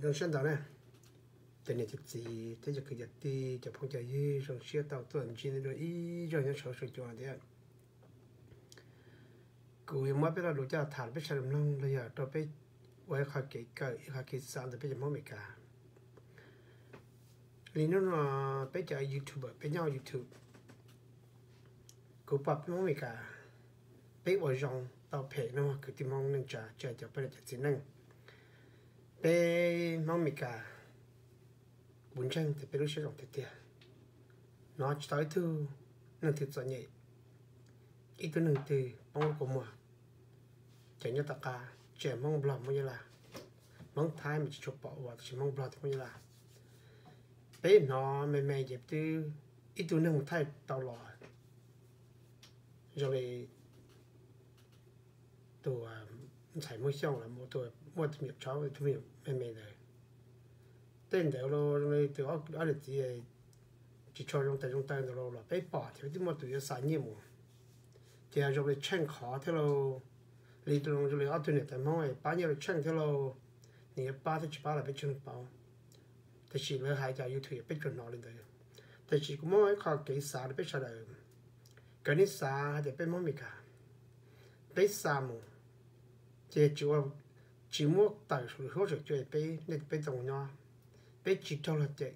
Zoo siab ntau na, cov niam cov txiv thiab cov kwv cov tij, cov phooj cov ywg, zoo siab tau tuaj ntsib nej dua ib zaug nyob saum huab saum cua thiab. Kuv yuav muab peb lo lus coj tham rau peb sawv daws mloog los yog rau peb ua ib qho kev kawm, ib qho kev xav ntawm peb cov Hmoob Amelikas. Li hnub no peb cov YouTuber, peb nyob YouTube, kuv pom peb Hmoob Amelikas, peb ua zoo tau phem no, kwv tij Hmoob neej tsa, tsis hais cov poj niam cov txiv neej. Peb Hmoob Amelikas, kuv ntseeg tias peb lub siab zoo tiag tiag, hnov tsis tau ib tug neeg twg txom nyem, ib tug neeg twg poob lub kua muag. Ces nyob tom qab tsis hais Hmoob Nplog Hmoob Nyab Laj, Hmoob Thaib mas tsis tshua pom ua, tab sis Hmoob Nplog thiab Hmoob Nyab Laj, peb hnov me me ces twb ib tug neeg mus thaij tau los, zoo li tus ntxhais Hmoob Xyooj los tus muaj tus me nyuam tshov, tus me nyuam me me ntawd. Tej ntawd los zoo li tus ob niam txiv tsis tshua zoo tes zoo taw ntawd los peb pom ces peb twb muaj tus yuav xa nyiaj mus. Ces yog zoo li tsheej qhov thiab lauj, li zoo li ob tug niam tais Hmoob pab nyiaj rau tsheej thiab lauj, nws yuav pab thiab tsis pab los peb tsis paub. Tab sis lawv hais cov YouTube peb tsuas hnov li ntawd. Tab sis kuv muab ib qho kev xav rau peb sawv daws, kom nej xav hais tias peb Hmoob Amelikas, peb xa mus ces tsis muab tawm saum huab saum cua, peb nej peb tau nyob, peb tsis raug luag cem,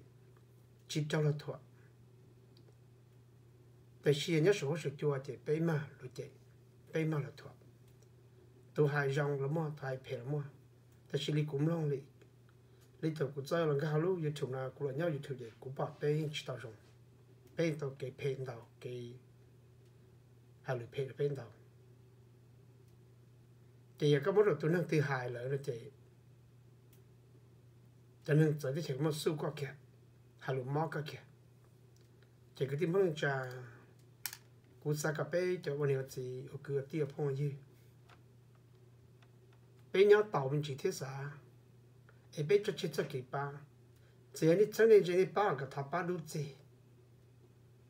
tsis raug luag thuam. Tab sis nyob saum huab saum cua ces peb mag luag cem, peb mag luag thuam. Tus hais zoo los muaj, tus hais phem los muaj. Tab sis li kuv mloog li, li thaum kuv txawj los nkag hauv lub YouTube no, kuv los nyob YouTube ces kuv pom peb yeej tsis tau zoo, peb yeej tau kev phem ntau, kev hais lus phem rau peb ntau. Ces yog koj muab rau tus neeg twg hais lawm no ces cov neeg txawv teb chaws muaj xub koj kiag, hais lus mob koj kiag. Ces kwv tij Hmoob neej tsa, kuv xav kom peb cov ua niam ua txiv, ua kwv ua tij, ua phooj ywg, peb nyob taus me ntsis thiab xav, es peb tso tseg txoj kev pab. Txawm yog nej txheeb nej ze nej pab los kom thov pab dub txig,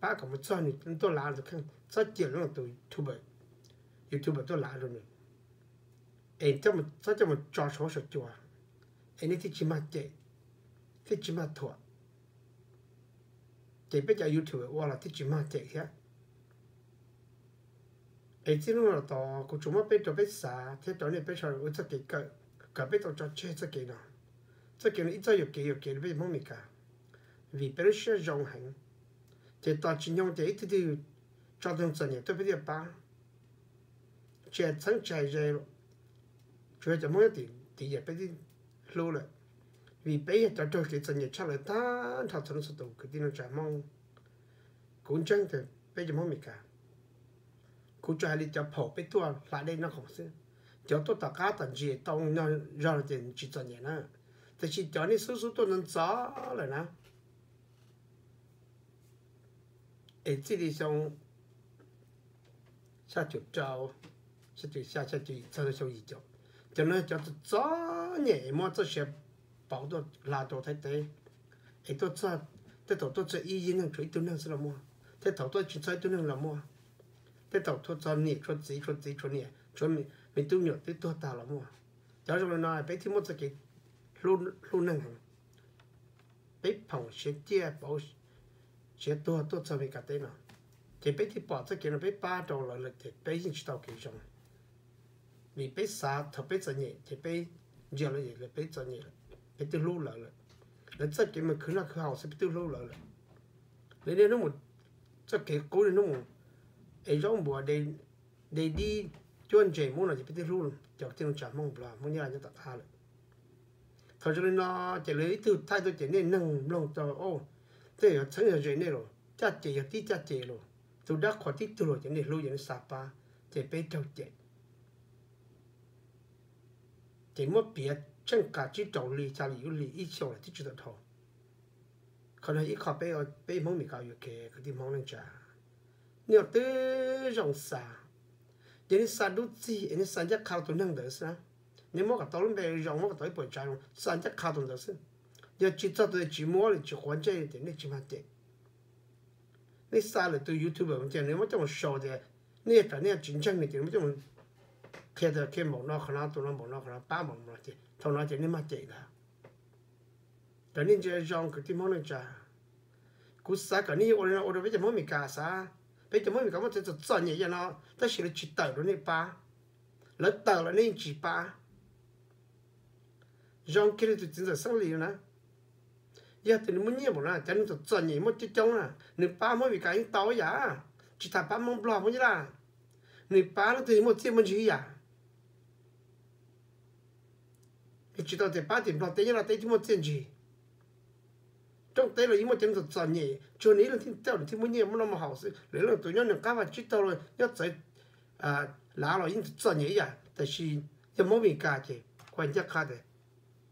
pab kom mus txog nws tuaj lav tus kheej, txhob cia lawv tus YouTuber, YouTuber tuaj lav rau nws, es txhob coj mus tso saum huab saum cua, es nej thiaj tsis mag cem, thiaj tsis mag thuam. Ces peb cov YouTuber ua los thiaj tsis mag cem thiab. Es txij hnub no los tom kuv tsuas muab peb rau peb xav thiab rau nej peb sawv daws ua txoj kev kawm, kom peb tau tso tseg txoj kev no. Txoj kev no ib txoj yuam kev, yuam kev rau peb Hmoob Amelikas, vim peb lub siab zoo heev. Ces tos tsis nyoog ces ib tug twg tso tus txom nyem tuaj peb thiaj pab. Tsis hais txheeb tsis hais ze, tsuas yog cov Hmoob nyob tim, tim yam peb twb hlub lawm, vim peb yog cov raug kev txom nyem tshaj lawm tag nrho txhua leej txhua tus kwv tij neej tsa Hmoob. Kuv ntseeg tias peb cov Hmoob Amelikas, kuv tsuas hais li cov phaum peb tuaj hla dej noj khoom xwb, cov tuaj tom qab tom ntsis tau nyob zog no ces tsis txom nyem na. Tab sis cov nej xub xub tuaj ntxov ntxov lawm na, es txij li xyoo xya caum rau, xya caum xya, xya caum yim txog xyoo yim caum, cov no cov txom txom nyem es muab txoj sia pauv tuaj hla rau Thaib teb, es tuaj txog, tej thaum tuaj txog ib yig neeg tshuav ib tug neeg xwb los muaj, tej thaum tuaj tsis txog ib tug neeg los muaj, tej thaum tuaj txog niam tshuav txiv, tshuav txiv tshuav niam, tshuav me tub me nyuam twb tuag tag los muaj. Cov zoo li no peb thiaj muaj txoj kev hlub neeg heev. Peb phoom siav ciaj pauv siav tuag tuaj txog Amelikas teb no, ces peb thiaj pom txoj kev no peb pab rau lawv lawm ces peb yeej tsis tau kev zoo. Vim peb xav thaum peb txom nyem ces peb ntsia lawv, peb txom nyem lawm, peb twb hlub lawv lawm. Lawv txoj kev mus khwv noj khwv haus xwb peb twb hlub lawv lawm. Lawv niaj hnub mus txoj kev qub niaj hnub mus es zaub npuas de dib cuab ntses muab no ces peb twb hlub cov kwv tij neej tsa Hmoob Nplog Hmoob Nyab Laj nyob tom qab lawm. Thaum zoo li no ces lawv ib tug thaij tuaj ces nej neeg mloog tau, tej yog txheeb yog ze nej los caj ces yog tib caj ces los, tus dab qhuas tib tug los ces nej hlub ces nej xa pab, ces peb raug cem. Ces muab piav tsheej qas tsib rau hli xya hli yim hli ib xyoos los twb tsis tau dhau. Qhov no ib qho peb, peb Hmoob Mes Kas yuam kev kwv tij Hmoob neej tsa, nej ua twb zoo xa, ces nej xa dub txig es nej xa ncaj qha tus neeg ntawd xwb na. Nej muab kom tau lub npe zoo, muab kom tau ib puas tsav zoo, xa ncaj qha tus ntawd xwb. Yog tsis txog tus tsis muab li tsis quav ntsej ces nej tsis mag cem. Nej xa lawm tus YouTuber tias nws muab coj mus sau tias nej yog tsam nej tsis ntseeg nws ces nws muab coj mus qhia tias qhia npaum no qhov no, tus no npaum no qhov no, pab npaum no ces thaum no ces nej mag cem ntag. Kom nej ntsia zoo kwv tij Hmoob neej tsa, kuv xav kom nej yuav ua li no ua rau peb cov Hmoob Amelikas xav. Peb cov Hmoob Amelikas muaj tej txom txom nyem yam no tab sis lawv tsis tawm rau nej pab. Lawv tawm los nej yeej tsis pab. Zoo kiag li tus txiv ntxawm Xeeb Lis na, yog tias nws muaj nyiaj npaum na, cov neeg txom txom nyem muaj coob coob na, nws pab Hmoob Amelikas yeej tau ib yam. Tsis tas pab Hmoob Nplog Hmoob Nyab Laj, nws pab leej twg muaj txiaj muaj ntsig ib yam. Nws tsis tau tias pab tim Nplog teb Nyab Laj teb twb muaj txiaj ntsig. Rooj teb los yeej muaj cov neeg txom txom nyem, tsuas nws ib leeg thiaj tau, nws thiaj muaj nyiaj muaj noj muaj haus xwb. Lwm leej tus nyob nws qab vaj tsib taug los nyob txawv lav los yeej txom nyem ib yam, tab sis yog Hmoob Amelikas ces kuv ncaj qha tias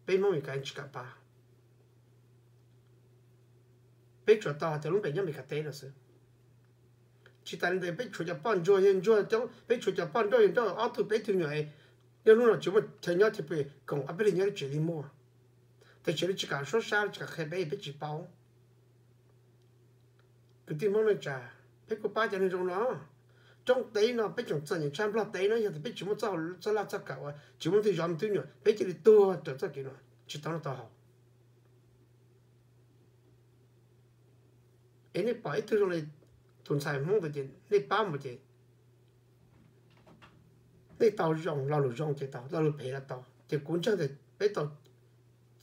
peb Hmoob Amelikas yeej tsis kam pab. Peb tsuas tau hais tias lub npe nyob Amelikas teb no xwb. Tsis tas li ntawd peb tshuav cov poj ntsuag yawg ntsuag coob, peb tshuav cov poj nrauj yawg nrauj ob tug peb tug nyuam, nyob hnub no tsis muaj chaw nyob thiab pw koom ob peb leeg nyob lub tsev li muaj. Tab sis lawv tsis kam suab sab, lawv tsis kam qhia peb, peb tsis paub. Kwv tij Hmoob neej tsa, peb kuj pab cov neeg zoo no. Rooj teb no peb tseem txom nyem tshaj Nplog teb no, yog tias peb tsis muaj txoj laj txoj kam uas tsis muaj leej twg zov me tub nyuam, peb cia li tuag raws txoj kev no, tsis tau noj tau haus. Es nej pom ib tug zoo li tus ntxhais Hmoob ntawd ces nej pab mus ces nej tau zoo, lo lus zoo ces tau, lo lus phem los tau. Ces kuv ntseeg tias peb tau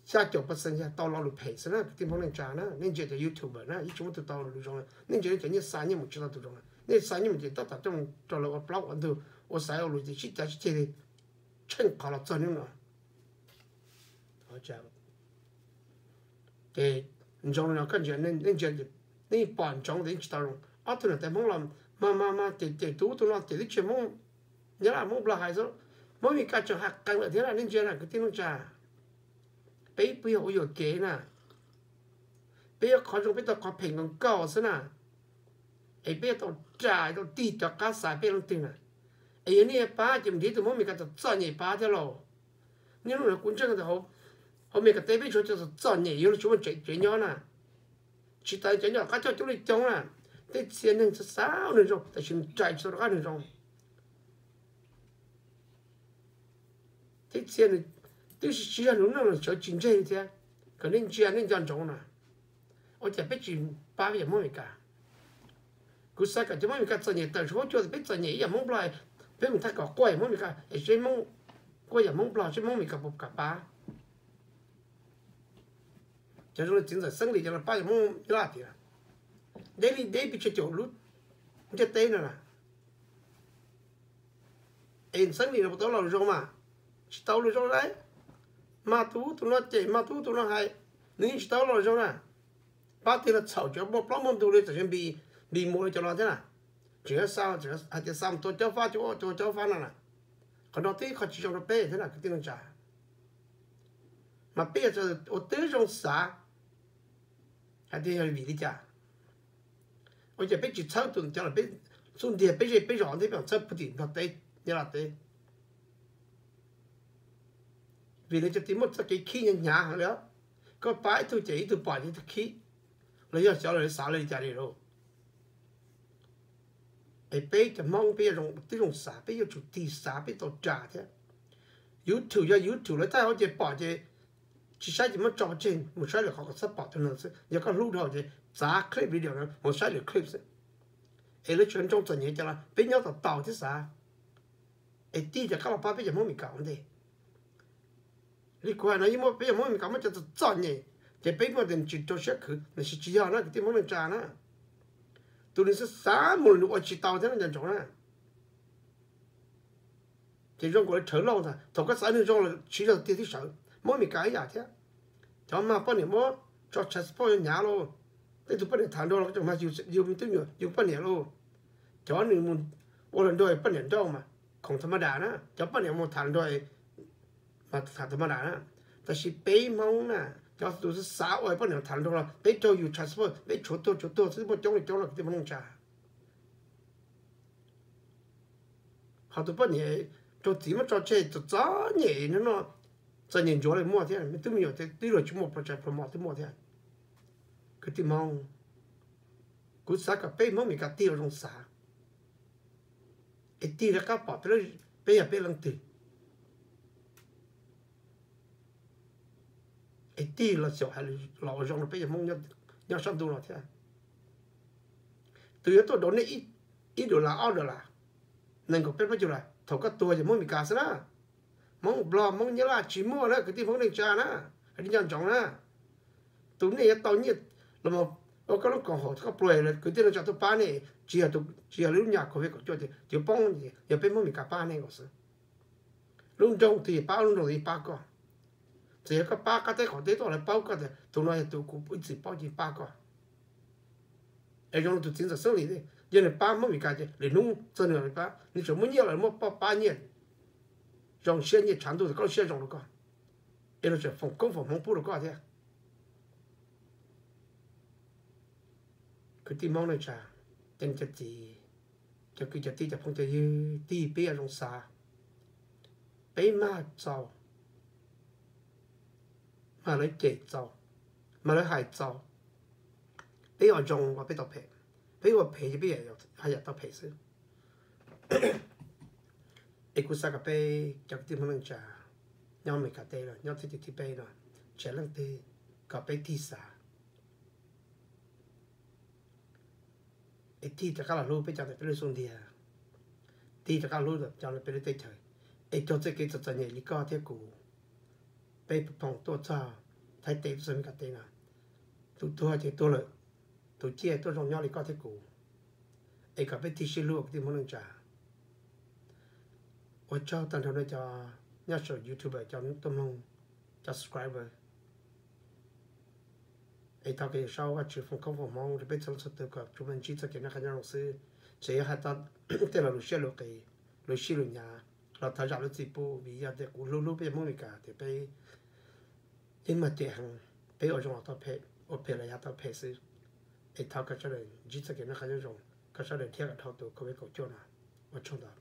xya caum percent yog tau lo lus phem xwb na kwv tij Hmoob neej tsa na. Nej ntsia cov YouTuber na yeej tsis muaj tus tau lo lus zoo, nej ntsia nej cov nyiaj xa nyiaj mus tsis tau tus zoo. Nej xa nyiaj mus ces tab tom coj rau lawv ua plaub ua ntug, ua xaiv ua lus ces sib cav sib ceg li tsheej qhov los txog hnub no. Ces ntsoov li no koj ntsia, nej ntsia, nej pom ntsoov tias yeej tsis tau zoo. Ob tug niam tais Hmoob los mas mas mas ces ces tus ub tus no ces twb tsis Hmoob, Nyab Laj Hmoob Nplog hais xwb, Hmoob Mes Kas tseem hais qees lawm thiab na. Nej ntsia na kwv tij neej tsa, peb pw yog ua yuam kev na, peb yuav qhov zoo, peb tau qhov phem nkaus nkaus xwb na. Es peb yuav tau ras tau tig cov qab xav peb leej twg na. Es yog nej pab ces mus nrhiav tus Hmoob Mes Kas txom txom nyem pab thiab lauj. Niaj hnub no kuv ntseeg tias hauv Mes Kas teb peb tshuav cov txom txom nyem yuav luag tsis muaj tsev nyob na. Tsis tas cov nyob qab coj coob li coob na, tej txhia neeg xav xav ua neeg zoo tab sis rais tsis tau rov qab neeg zoo. Tej txhia nws twb tsis yog nws lub neej los sawv tsis ntseg li thiab. Kom nej ntsia nej nco ntsoov na, ua cas peb tsis pab peb cov Hmoob Mes Kas? Kuv xav kom cov Hmoob Mes Kas txom nyem tawm saum huab cua, peb txom nyem ib yam Hmoob Nplog, peb mus thaj kom quaj yam Hmoob Mes Kas es seb Hmoob, quaj yam Hmoob Nplog seb Hmoob Mes Kas puas kam pab. Cov zoo li txiv ntxawm Xeeb Lis cov los pab cov Hmoob Nyab Laj tiag. Deb li deb pes tsawg caum lub ntiaj teb no na. Es Xeeb Lis no puas tau lo lus zoo mas? Tsis tau lus zoo lauj. Mas tus ub tus no cem, mas tus ub tus no hais, nws yeej tsis tau lo lus zoo na. Pab twg los txhaum, tseem muaj plaub muaj ntug li tam sim Npis Mus li cov no thiab na. Tseem xa, hais tias xa mus tua cob fab, tua cob fab no na. Qhov no twb qhov tsis zoo rau peb thiab na kwv tij neej tsa. Mas peb yuav tsum ua tib zoo xav hais tias yog vim li cas, ua cas peb tsis txhawb tus cov los peb xub ntiag peb zej peb zos ntej peb txhawb puag tim Nplog teb, Nyab Laj teb. Vim lawv cov tid muaj txoj kev khib hnyav hnyav heev li. Koj pab ib tug ces ib tug pom ces ib tug khib, los yog xyov lawv xav li cas li lauj. Es peb cov Hmoob peb yuav zoo, tib zoo xav, peb yuav tsum tig xav, peb tau ras thiab. YouTube yog YouTube lawv thaij hauv ces pom ces tsis saib ces muab tso tseg mus saib lwm qhov kom txhob pom tus neeg xwb. Yog koj hlub dhau ces txav clip video no mus saib lwm clip xwb. Es lawv tseem nroo txom nyem cas los peb nyob tau tau thiab xav. Es tig rov qab los pab peb cov Hmoob Mes Kas ua ntej. Li kuv hais no yeej muaj peb cov Hmoob Mes Kas muaj cov txom txom nyem, ces peb muaj tias tsis rau siab khwv, nws tsis, tsis yog na kwv tij Hmoob neej tsa na. Tus nws xav xav mus los nws ua tsis tau thiab no nco ntsoov na. Ces zoo nkaus li Rhawv Lauj ntag, thaum koj xav neeg zoo los siv zog tiag tib sawv. Hmoob Mes Kas ib yam thiab. Cov mag poj niam muab tso tshais xov phooj ywg hnyav lauj. Tej tus poj niam tham nrog los koj tseem mag yus, yus me tub nyuam yus poj niam lauj. Cov nws mus ua los nrog poj niam nrauj mas khoom tha ma das na, cov poj niam mus tham los nrog mas tham tha ma das na. Tab sis peb Hmoob na, cov tus xav ua poj niam tham los nrog los peb raug yus tshais xov phooj, peb tshuav tuag tshuav tuag xwb, muaj coob li coob los kwv tij Hmoob neej tsa. Ho tus poj niam raug txiv muab tso tseg txom txom nyem no, txom nyem ntsuav li muaj thiab, me tub me nyuam twb luag tsis muaj, pov tseg pov mos twb muaj thiab. Kwv tij Hmoob, kuv xav kom peb Hmoob Mes Kas tig los zoo xav, es tig rov qab pom peb yog peb leej twg. Es tig los xyaum hais los ua zoo rau peb cov Hmoob nyob sab ntuj no thiab. Tus yuav tuaj donate ib dollar ob dollar, nees nkaum peb plaub caug dollar, thaum koj tuag ces Hmoob Amelikas xwb na. Hmoob Nplog, Hmoob Nyab Laj tsis muaj na, kwv tij Hmoob neej tsa na, hais li nco ntsoov na. Tus nej yuav tau nyiaj los ua koj lub koom haum koj pluag, kwv tij neej tsa tuaj pab nej, tsis yog, tsis yog lub nyuag COVID kaum cuaj tias yuav poob, yog peb Hmoob Amelikas pab nej nkaus xwb. Lub nroog twg pab, lub nroog twg pab koj. Txawm yog koj pab qab teb qaum teb tuaj lawv paub koj tias tus no yog tus kuv ib txwm paub ces pab koj. Es zoo li tus txiv ntxawm Xeeb Lis, yog nws pab Hmoob Amelikas ces lwm hnub txog nws pab, nws tseem muab nyiaj los muab pab, pab nyiaj zoo siab, nyiaj tshav ntuj, koj lub siab zoo rau koj, es luag tseem foom koob foom hmoov pub rau koj thiab. Kwv tij Hmoob neej tsa, cov niam cov txiv, cov kwv cov tij, cov phooj cov ywg, tig peb yuav zoo xav, peb mag txaus, mag lawv cem txaus, mag lawv hais txaus, peb ua zoo los peb tau phem, peb ua phem ces peb haj yam tau phem xwb. Es kuv xav kom peb cov kwv tij Hmoob neej tsa nyob Amelikas teb los nyob txhiab tim thib peb no, tsis hais leej twg, kom peb tig xav, es tig rov qab los hlub peb cov ntawm peb lub xub ntiag, tig rov qab los hlub cov ntawm peb lub teb chaws, es cog txoj kev txom txom nyem li koj thiab kuv. Peb phoom tuaj txog Thaib teb, tuaj txog Amelikas teb no, tus tuag ces tuag lawm, tus ciaj tuaj zoo nyob li koj thiab kuv. Es kom peb tig sib hlub kwv tij Hmoob neej tsa. Ua tsaug tag nrho nej cov nyob saum YouTube, cov tuaj mloog, cov subscriber. Es thov kom Yawm Saub Vajtswv foom koob foom hmoov rau peb txhua leej txhua tus kom tsuas muaj ntsib txoj kev noj qab nyob zoo xwb. Txawm yog hais tau tej lo lus siab lus qis, lus sib lus nyav, los thov zam lub txim pub, vim yog tias kuv hlub hlub peb cov Hmoob Amelikas tias peb yeej mag cem heev, peb ua zoo los tau phem, ua phem los yeej tau phem xwb. Es thov kom sawv daws ntsib txoj kev noj qab nyob zoo, kom sawv daws dhia kom dhau tus COVID kaum cuaj no. Ua tsaug ntau.